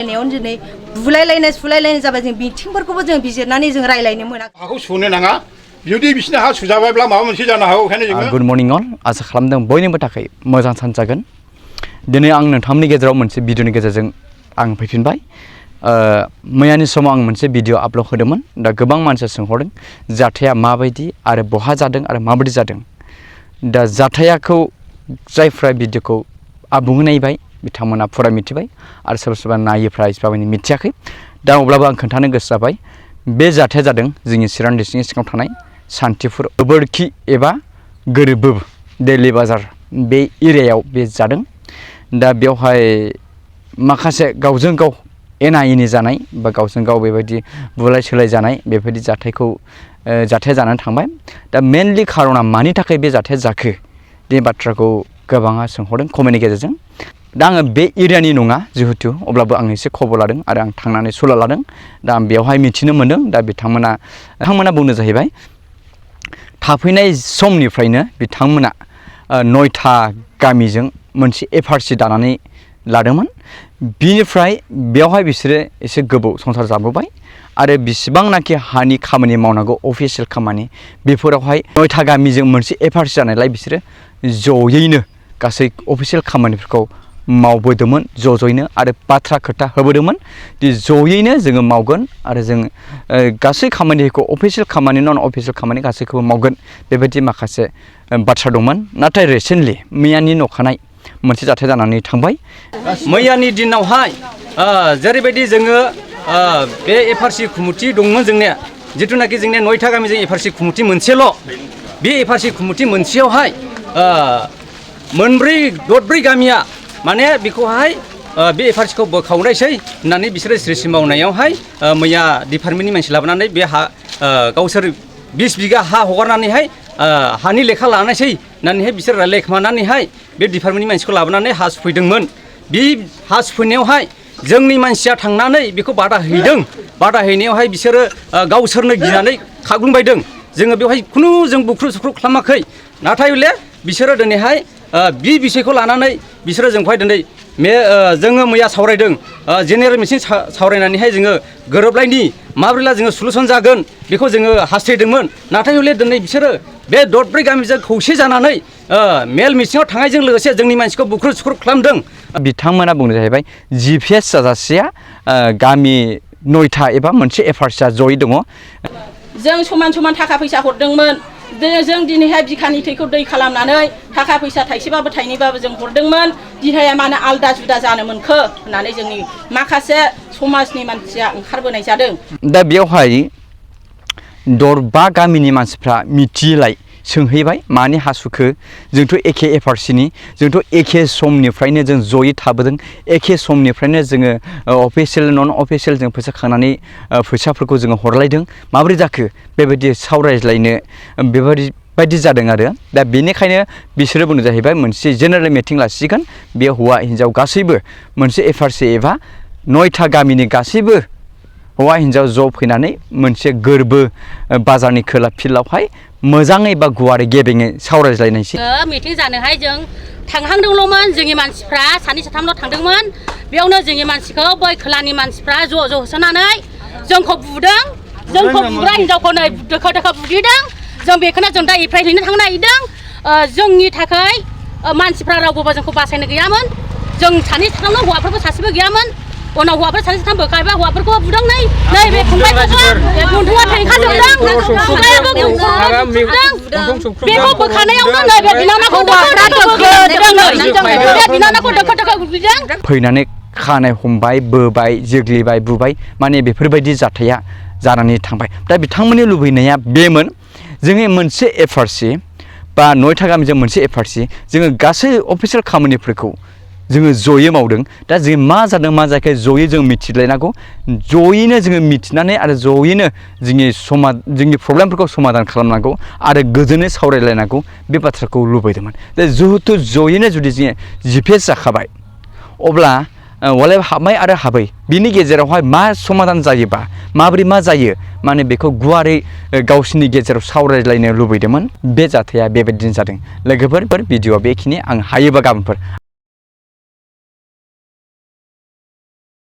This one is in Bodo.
दिनै बुलायलायनाय सुलायलायनाय जाबाय जों बिथिंफोरखौबो जों बिजिरनानै जों रायलायनो मोनाखै हाखौ सुनो नाङा जुदि बिसिना हा सुजाबायब्ला माबा मोनसे जानो हागौ ओंखायनो जोङो गुड मर्निं अल आसा खालामदों बयनिबो थाखाय मोजां सान जागोन दिनै आं नोंथांमोननि गेजेराव मोनसे भिडिअनि गेजेरजों आं फैफिनबाय मैयानि समाव आं मोनसे भिडिअ आपल'ड होदोंमोन दा गोबां मानसिया सोंहरदों जाथाया माबायदि आरो बहा जादों आरो माबायदि जादों दा जाथायाखौ जायफ्रा भिडिअखौ आबुङै नायबाय बिथांमोना फुरा मिथिबाय आरो सोरबा सोरबा नायिफ्रा एसेबां मिथियाखै दा अब्लाबो आं खोन्थानो गोसो जाबाय बे जाथाया जादों जोंनि चिरां डिस्ट्रिक्टनि सिङाव थानाय सान्थिफुर गोबोरखि एबा गोरबोब दैलि बाजार बे एरियायाव बे जादों दा बेवहाय माखासे गावजों गाव एना एनि जानाय बा गावजों गाव बेबायदि बुलाय सोलाय जानाय बेबायदि जाथाया जानानै थांबाय दा मेनलि खार'ना मानि थाखाय बे जाथाया जाखो बे बाथ्राखौ गोबाङा सोंहरदों कमेन्टनि गेजेरजों दा आङो बे एरियानि नङा जिहेतु अब्लाबो आं एसे खबर लादों आरो आं थांनानै सुलाद लादों दा आं बेवहाय मिथिनो मोन्दों दा बिथांमोना बुंनो जाहैबाय थाफैनाय समनिफ्रायनो बिथांमोना 9था गामिजों मोनसे एफआरसि दानानै लादोंमोन बिनिफ्राय बेवहाय बिसोरो एसे गोबाव संसार जाबोबाय आरो बिसिबांनाखि हानि खामानि मावनांगौ अफिसियेल खामानि बेफोरावहाय 9था गामिजों मोनसे एफआरसि जानायलाय बिसोरो जयैनो गासै अफिसियेल खामानिफोरखौ मावबोदोंमोन ज'ज'यैनो आरो बाथ्रा खोथा होबोदोंमोन दि ज'यैनो जोङो मावगोन आरो जों गासै खामानिखौ अफिसियेल खामानि नन अफिसियेल खामानि गासैखौबो मावगोन बेबायदि माखासे बाथ्रा दंमोन नाथाय रिसेन्टलि मैयानि नखानाय मोनसे जाथाय जानानै थांबाय मैयानि दिनावहाय जेरैबायदि जोङो बे एफआरसि खुमुथि दंमोन जोंनिया जिथुनाखि जोंनिया 9था गामिजों एफआरसि खुमुथि मोनसेल' बे एफआरसि खुमुथि मोनसेयावहाय दरब्रै गामिया माने बेखौहाय बे एफआरसिखौ बोखावनायसै होननानै बिसोरो स्रिसि मावनायावहाय मैया डिपार्टमेन्टनि मानसि लाबोनानै बे हा गावसोर 20 बिगा हा हगारनानैहाय हानि लेखा लानायसै होननानैहाय बिसोर रायलायखोमानानैहाय बे डिपार्टमेन्टनि मानसिखौ लाबोनानै हा सुफैदोंमोन बे हा सुफैनायावहाय जोंनि मानसिया थांनानै बेखौ बादा हैनायावहाय बिसोरो गावसोरनो गिनानै खाग्लुंबायदों जोङो बेवहाय खुनु जों बुख्रु सुख्रु खालामाखै नाथाय हले बिसोरो दिनैहाय बे बिसयखौ लानानै बिसोरो जोंखौहाय दिनै जोङो मैया सावरायदों जेनेरेल मिटिं सावरायनानैहाय जोङो गोरोबलायनि माब्रैला जोङो सलुसन जागोन बेखौ जोङो हास्थायदोंमोन नाथाय हले दिनै बिसोरो बे दरब्रै गामिजों खौसे जानानै मेल मिटिङाव थांनायजों लोगोसे जोंनि मानसिखौ बुख्रु सुख्रु खालामदों बिथांमोना बुंनो जाहैबाय जिपिएस जाजासेया गामि 9था एबा मोनसे एफआरसिया जयै दङ जों समान समान थाखा फैसा हरदोंमोन जों दिनैहाय बिखानि थैखौ दै खालामनानै थाखा फैसा थाइसेबाबो थाइनैबाबो जों हरदोंमोन दिनैहाय मानो आलदा जुदा जानो मोनखो होननानै जोंनि माखासे समाजनि मानसिया ओंखारबोनाय जादों दा बेवहाय दरबा गामिनि मानसिफ्रा मिथिलाय सोंहैबाय मानि हासुखो जोंथ' एखे एफआरसिनि जोंथ' एखे समनिफ्रायनो जों जयै थाबोदों एखे समनिफ्रायनो जोङो अफिसियेल नन अफिसियेल जों फैसा खांनानै फैसाफोरखौ जोङो हरलायदों माबोरै जाखो बेबायदि सावरायज्लायनो बेबायदि जादों आरो दा बेनिखायनो बिसोरो बुंनो जाहैबाय मोनसे जेनेरेल मिटिं लासिगोन बे हौवा हिन्जाव गासैबो मोनसे एफआरसि एबा 9था गामिनि गासैबो हौवा हिन्जाव ज' फैनानै मोनसे गोरबो बाजारनि खोला फिल्डआवहाय मोजाङै बा गुवारै गेबेङै सावरायज्लायनायसै मिटिं जानोहाय जों थांहांदोंल'मोन जोंनि मानसिफ्रा सानै साथामल' थांदोंमोन बेयावनो जोंनि मानसिखौ बै खोलानि मानसिफ्रा ज' होसोनानै जोंखौ बुदों जोंखौ बुग्रा हिन्जावखौ नै दोखो दोखो बुदों जों बेखौनो जों दा एप्रिल हैनो थांनो नागिरदों जोंनि थाखाय मानसिफ्रा रावबो जोंखौ बासायनो गैयामोन जों सानै साथामल' हौवाफोरबो सासेबो गैयामोन उनाव हौवाफोर सानै साथाम बोखायबा हौवाफोरखौ बुदों नै बे फंबायखौबो गन्थङा थेंखाजोबदों फंबायाबो बेखौ बोखानायावनो नै बे बिनानावखौ दोखो दोखो बुदों फैनानै खानाय हमबाय बोबाय जोग्लिबाय बुबाय माने बेफोरबायदि जाथाया जानानै थांबाय दा बिथांमोननि लुबैनाया बेमोन जोङो मोनसे एफआरसि बा 9था गामिजों मोनसे एफआरसि जोङो गासै अफिसियेल खामानिफोरखौ जोङो जयै मावदों दा जों मा जादों मा जायाखै जयै जों मिथिलायनांगौ जयैनो जोङो मिथिनानै आरो जयैनो जोंनि प्रब्लेमफोरखौ समाधान खालामनांगौ आरो गोजोनै सावरायलायनांगौ बे बाथ्राखौ लुबैदोंमोन दा जिहेतु जयैनो जुदि जोङो जिपिएस जाखाबाय अब्ला वालाय हाबबाय आरो हाबै बिनि गेजेरावहाय मा समाधान जायोबा माबोरै मा जायो माने बेखौ गुवारै गावसिनि गेजेराव सावरायलायनो लुबैदोंमोन बे जाथाया बेबायदिनो जादों लोगोफोर भिडिअआ बेखिनि आं हायोबा गाबोनफोर